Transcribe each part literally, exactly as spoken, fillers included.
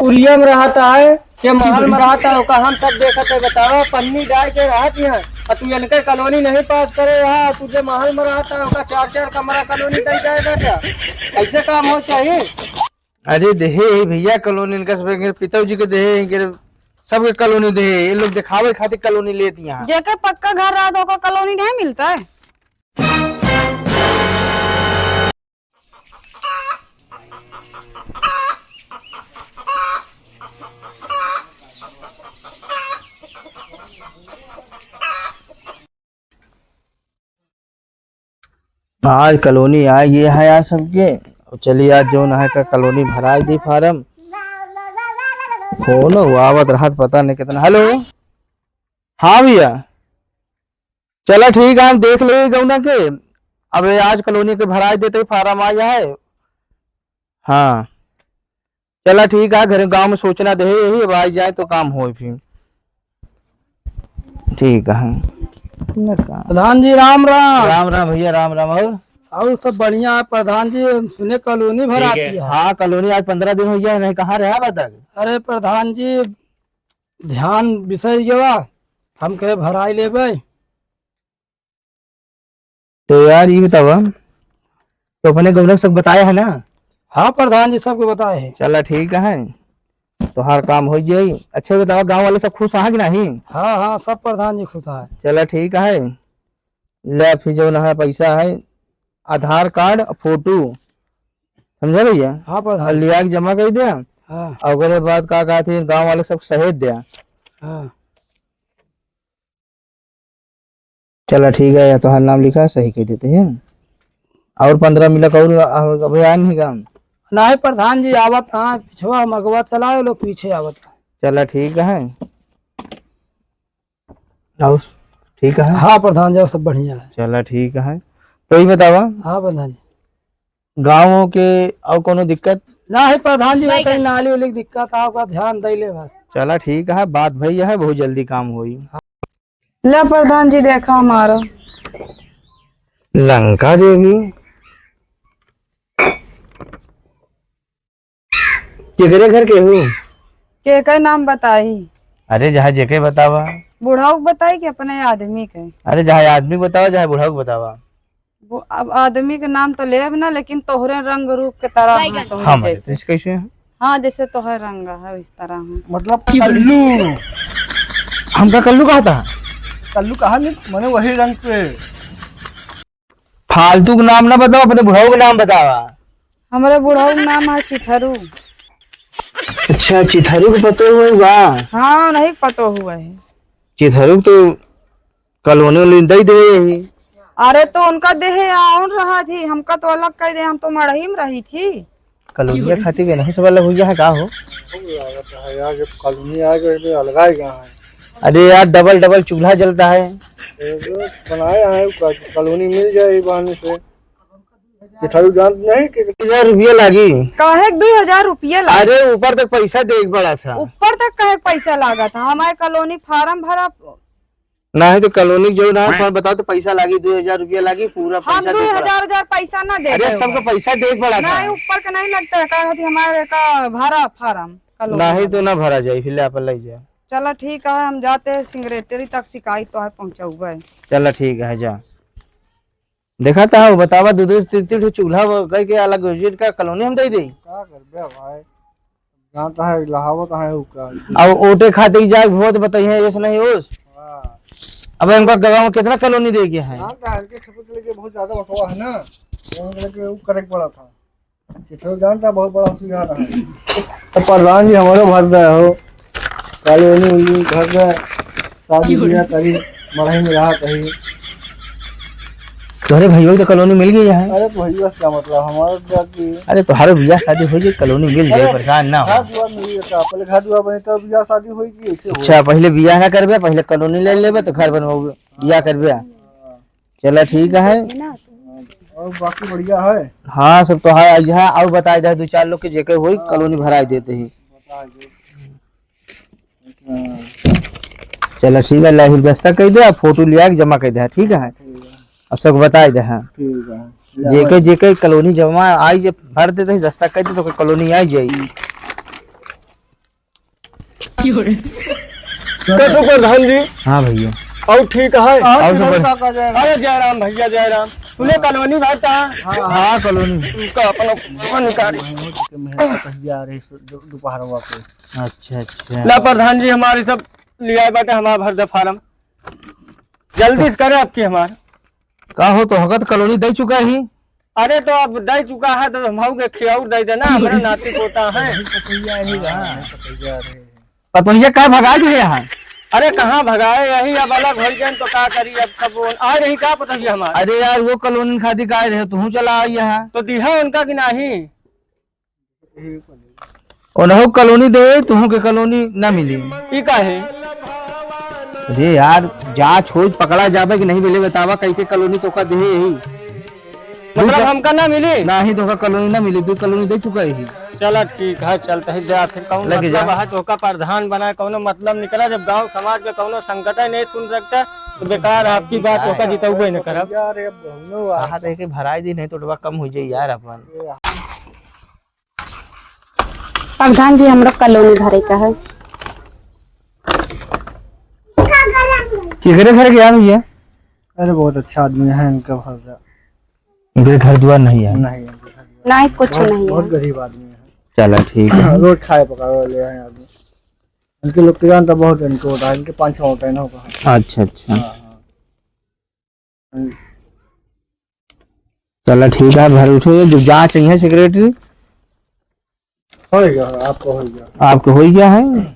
उरिया में रहत है, के महल में रहत है, ओका हम सब देखत है। बतावा, पन्नी डाल के रहत यहाँ, और तू इनके कॉलोनी नहीं पास करे रहा, तू जे महल में रहत है, ओका चार चार कमरा कॉलोनी दे जाएगा क्या? ऐसे काम हो चाहिए? अरे देहे ही भैया कॉलोनी, इनका सब, इनके पिताजी के देहे, इनके सबके कॉलोनी देहे, ये लोग दिखावे खातिर कॉलोनी लेत यहाँ। जेके पक्का घर रहत, ओका कॉलोनी नहीं मिलता है। आज कॉलोनी आ गई है यार सबके। अब चलिए आज जौन है का कॉलोनी भराई दी फार्म। फोन हुआ आवत रहत पता नहीं कितना। हेलो, हाँ भैया, चला ठीक है, हम देख लेंगे गौना के। अब आज कॉलोनी के भराई देते ही फार्म आ गया है। हाँ, चला ठीक है, घर गांव में सोचना दे यही, अब आ जाए तो काम होए फिर। ठीक है। न का। प्रधान जी, राम राम। राम राम भैया, राम राम। और? और सब बढ़िया है प्रधान जी, सुने कॉलोनी भराती है। हाँ, कॉलोनी आज पन्द्रह दिन हो गया है, नहीं कहाँ रहा बा तक? अरे प्रधान जी, ध्यान बिसर गया, हम कहे भराई लेबे। तो यार, ये बतावा, तो अपने गौरव सब बताया है ना? हाँ प्रधान जी, सबको बताए हैं। चला ठीक है, तोहार काम हो जाई। अच्छा बतावा, गांव वाले सब खुश हैं कि नहीं? हाँ, हाँ, सब प्रधान जी खुश हैं। चला ठीक है, ले फिर जौन है पैसा है, आधार कार्ड, फोटो, समझा भैया? हाँ प्रधान। और लिया के जमा कर दे। हाँ। और ओकरे बाद का कहते हैं, गांव वाले सब सहेज दे। हाँ। चला ठीक है, या तोहार नाम लिखा, सही कह देते हैं। और पन्द्रह मिनट और आ-, अभी आए नहीं काम? नहीं प्रधान जी, आवत हाँ, पिछवा हम अगवा चलाए, लोग पीछे आवत हैं। चला ठीक है। और ठीक है? हाँ प्रधान जी, सब बढ़िया है। चला ठीक है। तो ये बतावा, हाँ प्रधान जी। गाँव के और कोनो दिक्कत? ना है प्रधान जी, नहीं। कहीं नाली उली की दिक्कत है, ओकरा ध्यान दे ले बस। चला ठीक है, बात भई है, बहुत जल्दी काम होई। ले प्रधान जी, देखा हमारा। लंका देवी। केकरे घर के हो? केकर नाम बताई? अरे, जहाँ जेके बतावा। बुढ़ऊ के बताई कि अपने आदमी के? अरे, जहाँ आदमी के बतावा, जहाँ बुढ़ऊ के बतावा। वो, अब आदमी के नाम तो लेब ना, लेकिन तोहरे रंग रूप के तरह हैं, तोहरे हाँ, जैसे। तो कैसे हैं? हाँ, जैसे तोहरे रंग है, इस तरह हैं। मतलब कल्लू। हमका कल्लू कहा था? कल्लू कहा नहीं, मने वही रंग पे। फालतू के नाम ना बतावा, अपने बुढ़ऊ के नाम बतावा। हमरे बुढ़ऊ के नाम है चिथरू। अच्छा, चिथरू के पतो हुआ बा? हाँ, नहीं पतो हुआ है। चिथरू तो कॉलोनी वोलोनी दे दे ही। अरे तो उनका देहे आउन रहा थी, हमका तो अलग कह दे, हम तो मड़ही में रही थी। कॉलोनिया खातिर के नहीं सब अलग हो गया है का हो? खूब लागत है यार, जब कॉलोनी आ गए तो अलगा ही गया है। अरे यार, डबल डबल चूल्हा जलता है। ये जो बनाया है, वो कॉलोनी मिल जाए ये बहाने से। चिथरू जानत नहीं कि हजार रुपया लागी। काहे के दुई हजार रुपया लागी? अरे ऊपर तक पैसा देख बड़ा था। ऊपर तक काहे के पैसा लागा था? हमारे कॉलोनी फार्म भरा। नहीं तो कॉलोनी जो ना है, हाँ। बताओ तो पैसा लागी, दुई हजार रुपया लागी, पूरा हम पैसा दुई हजार, देख बड़ा। हजार पैसा ना दे अरे रहे सबका हो। पैसा देख बड़ा था। नहीं, ऊपर का नहीं लगता है, काहे कि हमारे का भरा फार्म कॉलोनी नहीं तो वाला। ना भरा जाए, फिर ले आप ले जाए। चला ठीक है, हम जाते हैं सेक्रेटरी तक, शिकायत तो है पहुँचाऊबे। चला ठीक है, जा। देखा था, बतावा, दो दो तीन तीन ठो चूल्हा वो करके अलग यूनिट का कॉलोनी हम दे दी। का करबे भाई, जानता है, लहावत है ऊ का। अब ओटे खातिर जाए वोट बताइए, ऐसे नहीं होस। हाँ। अब इनका गाँव में कितना कॉलोनी दे गया है? जानता है, इनके खेत लेके बहुत ज्यादा बंटवा है ना, तो उनके लेके ऊ करे के पड़ा था। चिथरू जानता बहुत बड़ा असुविधा रहा। तो प्रधान जी हमारो भर दे हो, कॉलोनी उलोनी भर दे, शादी बियाह करी, मड़ही में रहा कहीं। तोहरे भैया के तो कॉलोनी मिल गई है। अरे तो भैया से क्या मतलब, हमारा क्या कि अरे तोहरे बियाह शादी हो जाए, कॉलोनी मिल जाए, अरे परेशान ना हो। घर दुआर मिल जाता, पहले घर दुआर बने तब बियाह शादी होई कि ऐसे हो? अच्छा, पहले बियाह ना करबे, पहले कॉलोनी ले लेबे तो घर बनवाओगे, बियाह करबे। हाँ। चला ठीक है। और बाकी बढ़िया है? हाँ, सब तो है, आज है, और बताए दे दो चार लोग के जेके होई, हाँ। कॉलोनी भराई देते ही। बता दे। हाँ। चला ठीक है, लाही दस्ता कह दे, फोटो लिया के जमा कर दे, ठीक है? ठीक है। अब सब बताए दे, हाँ। ठीक है। जेके, जेके कॉलोनी जमा आई, जे भर देते ही, दस्ता कह दे तो कॉलोनी आई जाई। कैसे प्रधान जी? हाँ भैया। और ठीक है? और और सब ठीक है। बढ़िया। अरे जय राम भैया, जय राम। सुने कॉलोनी भरता? हाँ, कॉलोनी। उनका अपना निकाल। दोपहरवा के। अच्छा, अच्छा। ला प्रधान जी, हमारे सब लिया बाटे, हमारा भर दे फार्म। जल्दी से करे आपकी हमार। का हो, तो हगत कॉलोनी दे चुका ही? अरे, तो अब दे चुका है, तो हम के खियाउर दे देना, हमारा नाती पोता है। पतोहिया यही रहा। पतोहिया का भगा दिए यहाँ? अरे, कहाँ भगाए, यही अब अलग हो गए, तो का करी, अब सब वो आ रही का पतोहिया हमार? अरे यार, वो कॉलोनी खातिर का रहे, तू चला आई यहाँ। तो दिहा उनका कि नहीं? उनहु कॉलोनी दे, तुहू के कॉलोनी ना मिली। ई काहे? अरे यार, जांच होई, पकड़ा जाबे कि नहीं मिले, बतावा, कई के कॉलोनी तोका देहे यही। मतलब हमका ना मिली? नाही, तोका कॉलोनी ना मिली, तू कॉलोनी दे चुका है। चला ठीक है, चलते ही जा, फिर कौन लगे मतलब जा। है, तोका प्रधान बनाए, कौनो मतलब निकला, जब गांव समाज के कौनो संकट है, नहीं सुन सकता, तो बेकार आपकी बात, तोका जितौबे न करब। यार, अब हम लोग कहा रहे कि भराई दी, नहीं तो डबा कम हो जाए यार अपन। प्रधान जी, हमरो कॉलोनी भरे का है। केकरे घर के यार भैया? अरे, बहुत अच्छा आदमी है, इनका भर दे। इनके घर द्वार नहीं है? नहीं, इनके घर द्वार नहीं, कुछ बहुत, नहीं बहुत है। गरीब आदमी है। चला, ठीक है। रोज खाए पकावे वाले हैं आदमी। इनके लोग के जान तो बहुत इनको होता है, इनके पाँच छः होता है ना, कहाँ। अच्छा, अच्छा। हाँ, हाँ। चला ठीक है, भर उठो, ये जो जांच है सेक्रेटरी। हो गया, आपको हो गया। आपको हो गया है?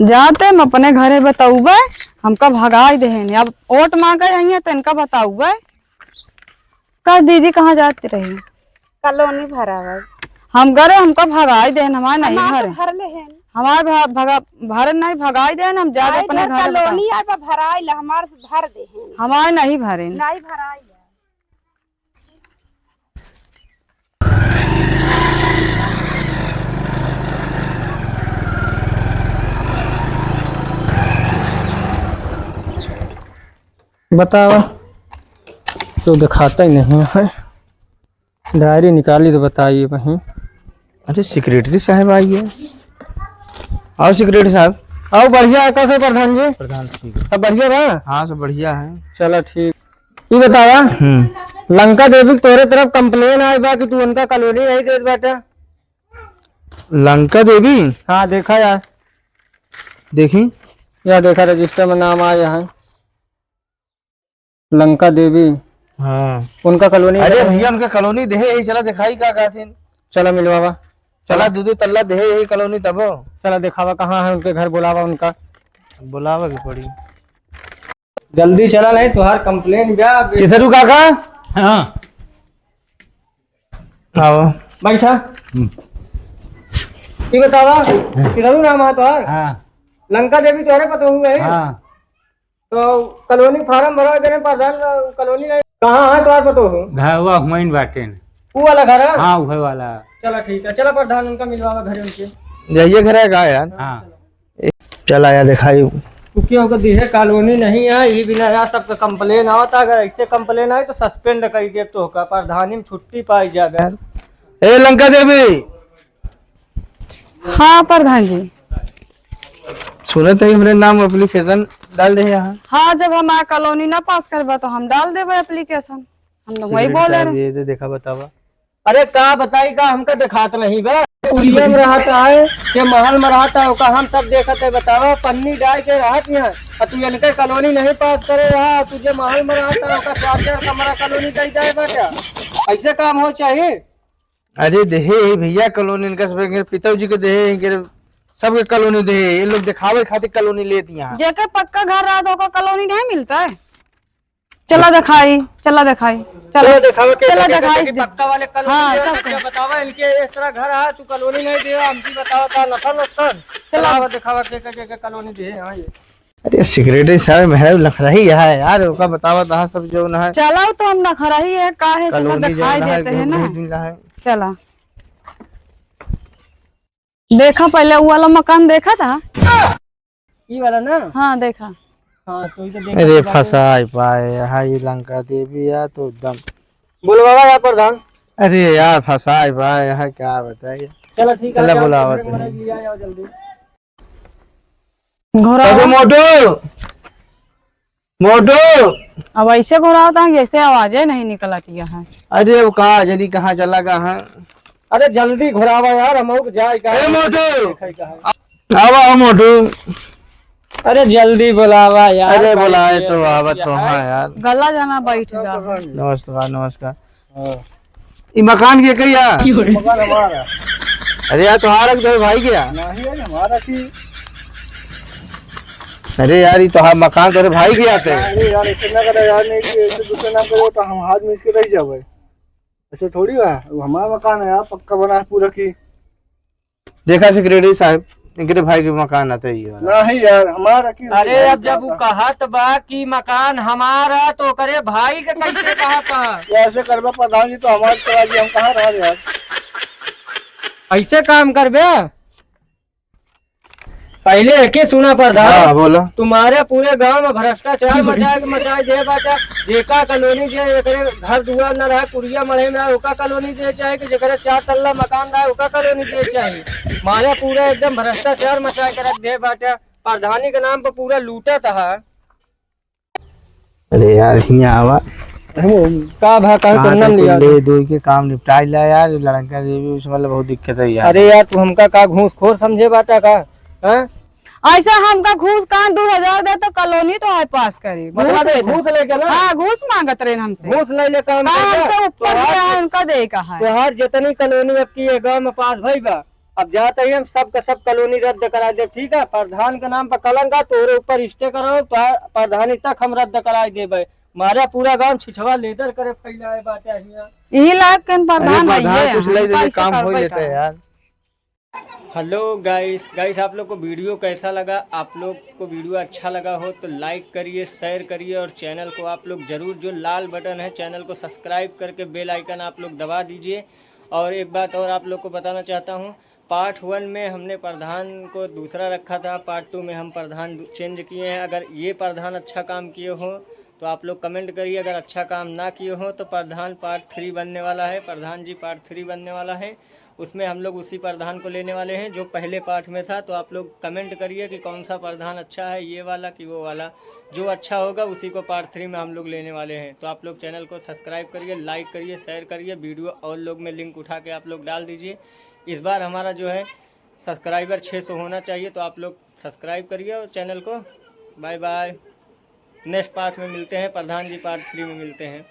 जाते हम अपने घरे बतौबे, हमका भगाई देहेन। अब वोट मांगे आई है तो इनका बताऊबे। का दीदी, कहाँ जाती रही? कॉलोनी भरावे। हम घरे हमका भगाई देन, हमारे नहीं हमार तो भरे। भर ले हैं। हमार भा-, भगा-, भरे नहीं, भगाई देन, हम जाके आई अपने घर घरे कॉलोनी बताओ। आए बा भराई ला, हमार से भर दे हैं। हमार नहीं भरे। नहीं भराई ला। बतावा, तो दिखाता ही नहीं है। डायरी निकाली तो बताइए वहीं। अरे, सेक्रेटरी साहब आई है। आओ सेक्रेटरी साहब। आओ, बढ़िया है, कैसे प्रधान जी? प्रधान ठीक है। सब बढ़िया बा? हाँ, सब बढ़िया है। चला ठीक। ई बतावा, हम्म। लंका देवी के तोहरे तरफ complain आए बा कि तू उनका कॉलोनी नहीं देत बाटे। लंका देवी? हाँ, देखा यार। देखी। या देखा, रजिस्टर में नाम आया है। लंका देवी। हाँ। उनका कॉलोनी अरे है। भैया, उनका कॉलोनी देहे, यही चला दिखाई का कहथिन। चला मिलवावा। चला, दू दू तल्ला देहे, यही कॉलोनी तबो। चला दिखावा कहाँ है उनके घर, बुलावा उनका। बुलावा के पड़ी। जल्दी चला, नहीं तोहार complain बा। किधर हूँ काका? हाँ। आओ। बैठा। हम्म। ई बतावा, हाँ। किधर नाम है तोहार? हाँ। लंका देवी तोहरे पतोहू है? हाँ। तो कॉलोनी फार्म भरा देने प्रधान, कॉलोनी नहीं। कहाँ है तोहार पतोहू? घर हुआ हुआइन बाटेन। वो वाला घर है? हाँ, उहे वाला। चला ठीक है, चला प्रधान उनका मिलवावा घरे उनके। जाइए घर है का यार? हाँ। चला यार दिखाई। क्योंकि ओकर दिहे कॉलोनी नहीं है, ई बिना यार सबके complain आवता। अगर ऐसे complain आए तो suspend कर दे तो का प्रधानी में छुट्टी पाई जाबे। ए लंका देवी। हाँ प्रधान जी। सुनत है हमरे नाम application डाल दे यहाँ। हाँ, जब हमार कॉलोनी ना पास करबा तो हम डाल देबे application। हम लोग वही बोले रहे। ये दे देखा बतावा। अरे का बताई का हमका देखात नहीं बा। कुरिया में रहत है, के महल में रहत है, ओका हम सब देखत है। बतावा, पन्नी डाल के रहत यहाँ, और तू इनके कॉलोनी नहीं पास करे रहा, तू जे महल में रहत है, ओका चार चार कमरा कॉलोनी दे जाए बा क्या? ऐसे काम हो चाहिए? अरे देहे ही भैया कॉलोनी इनका सब, इनके पिताजी के देहे, इनके सबके कॉलोनी देहे, ये लोग दिखावे खातिर कॉलोनी लेत यहाँ। जेके पक्का घर रहत, ओका कॉलोनी नहीं मिलता है। चला दिखाई, चला दिखाई, चला। चला दिखावा के चला का, का, दिखाई का, दे। पक्का वाले कल हाँ, उनके सब सब क्या बतावा, इनके इस तरह घर है, तू कॉलोनी नहीं दे, हमकी बतावा का नफा नुकसान। चला। चला दिखावा के, के, के, के कॉलोनी दे, हाँ ये। अरे सेक्रेटरी साहब, मेहरा लख रही है यार, ओका बतावा तो सब जो ना है। चला तो हम नखरा ही है, का है, सब कॉलोनी जो दिखाई ना है, देते हैं ना। भेज दूंगा है। चला। देखा पहले वो वाला मकान देखा था? ई वाला ना? हाँ, देखा। हाँ, तो ई तो देखा अरे तो बाटे। फंसाई पाए, हाय लंका देवी यार, तो एकदम। बोलो बाबा यार प्रधान। अरे यार फंसाई पाए, यहाँ क्या बताइए। चला ठीक है, चला, जाओ, बोला घर आवत में है। ले आया जल्दी। घोड़ा अबे मोटू, मोटू। अब ऐसे घोड़ा होता है, जैसे आवाजे नहीं निकलत है। अरे वो कहाँ जनी, कहाँ चला गया है? अरे जल्दी घोरावा यार, हम लोग जाए का ए मोटू। देखा ही का है। आवा, आवा मोटू। अरे जल्दी बुलावा यार, अरे भाई, बुलाए ये तो तो आवत क्या तो है? हाँ यार। गला जाना बैठ जा। नमस्कार, नमस्कार। हाँ। ई मकान के कहिया? मकान हमारा। अरे यार, तोहार के तोरे भाई के या? नहीं यार, हमारा की। अरे यार, ई तोहार मकान तोरे भाई के आते। अरे यार, इतना कर यार, नहीं कि ऐसे दूसरे नाम करो तो हम हाथ में इसके रह जावे। ऐसे थोड़ी है, वो हमारा मकान है यार, पक्का बना है पूरा की। देखा सेक्रेटरी साहब, इनके भाई के मकान आते ही है। नहीं यार, हमारा की अरे, अब जब वो कहत बा कि मकान हमारा, तो ओकरे भाई के कैसे कहत है? तो ऐसे करबा प्रधान जी, तो हमारे चला जी, हम कहाँ रह यार? ऐसे काम करबे? पहले एके सुना प्रधान। हाँ, बोला। तुम्हारे पूरे गांव में भ्रष्टाचार मचाए के मचाए दे बाटे। जेका कॉलोनी जे एकरे घर दुआर न रहा, कुरिया मढ़ई में रहा, ओका कॉलोनी दे चाहे कि जेकरे चार तल्ला मकान रहा, ओका कॉलोनी दे चाहे। मारे पूरा एकदम भ्रष्टाचार मचाए के रख दे बाटे। प्रधानी के नाम पर पूरा लूटत है। अरे यार, हियाँ आवा। का भा, कहा हाँ, तुम नाम तो लिया? ले दो के काम निपटाई ला यार, लड़का देवी उसमें बहुत दिक्कत है यार। अरे यार, तू हमका का घूसखोर समझे बाटा का? हाँ? ऐसा हमका घूस कहाँ, दो हजार दे तो कॉलोनी तो है पास करी। घूस, घूस लेके ना? हाँ, घूस मांगत रहे हमसे। घूस ले ले काम हाँ, करता। हमसे ऊपर तोहार, गया है, उनका दे का है। तोहार जितनी कॉलोनी अब की ये गांव में पास भई बा, अब जाते ही हम सब का सब कॉलोनी रद्द करा दे, ठीक है? प्रधान के नाम पर कलंक आ, तोरे ऊपर स्टे कराओ, पर-, प्रधानी तक हम रद्द कराई देबे। मारे पूरा गांव छिछवा लेदर करे फैलाए बाटे हियां। यही लायक कन अरे प्रधान नहीं प्रधान है, कुछ हम ले दे, कैसे काम हो करबै लेते का? यार। हेलो गाइस, गाइस आप लोग को वीडियो कैसा लगा? आप लोग को वीडियो अच्छा लगा हो तो लाइक करिए, शेयर करिए और चैनल को आप लोग ज़रूर, जो लाल बटन है चैनल को सब्सक्राइब करके बेल आइकन आप लोग दबा दीजिए। और एक बात और आप लोग को बताना चाहता हूँ, पार्ट वन में हमने प्रधान को दूसरा रखा था, पार्ट टू में हम प्रधान चेंज किए हैं। अगर ये प्रधान अच्छा काम किए हो तो आप लोग कमेंट करिए, अगर अच्छा काम ना किए हो तो प्रधान पार्ट थ्री बनने वाला है, प्रधान जी पार्ट थ्री बनने वाला है। उसमें हम लोग उसी प्रधान को लेने वाले हैं जो पहले पार्ट में था। तो आप लोग कमेंट करिए कि कौन सा प्रधान अच्छा है, ये वाला कि वो वाला। जो अच्छा होगा उसी को पार्ट थ्री में हम लोग लेने वाले हैं। तो आप लोग चैनल को सब्सक्राइब करिए, लाइक करिए, शेयर करिए, वीडियो और लोग में लिंक उठा के आप लोग डाल दीजिए। इस बार हमारा जो है सब्सक्राइबर छः सौ होना चाहिए, तो आप लोग सब्सक्राइब करिए और चैनल को। बाय बाय, नेक्स्ट पार्ट में मिलते हैं, प्रधान जी पार्ट थ्री में मिलते हैं।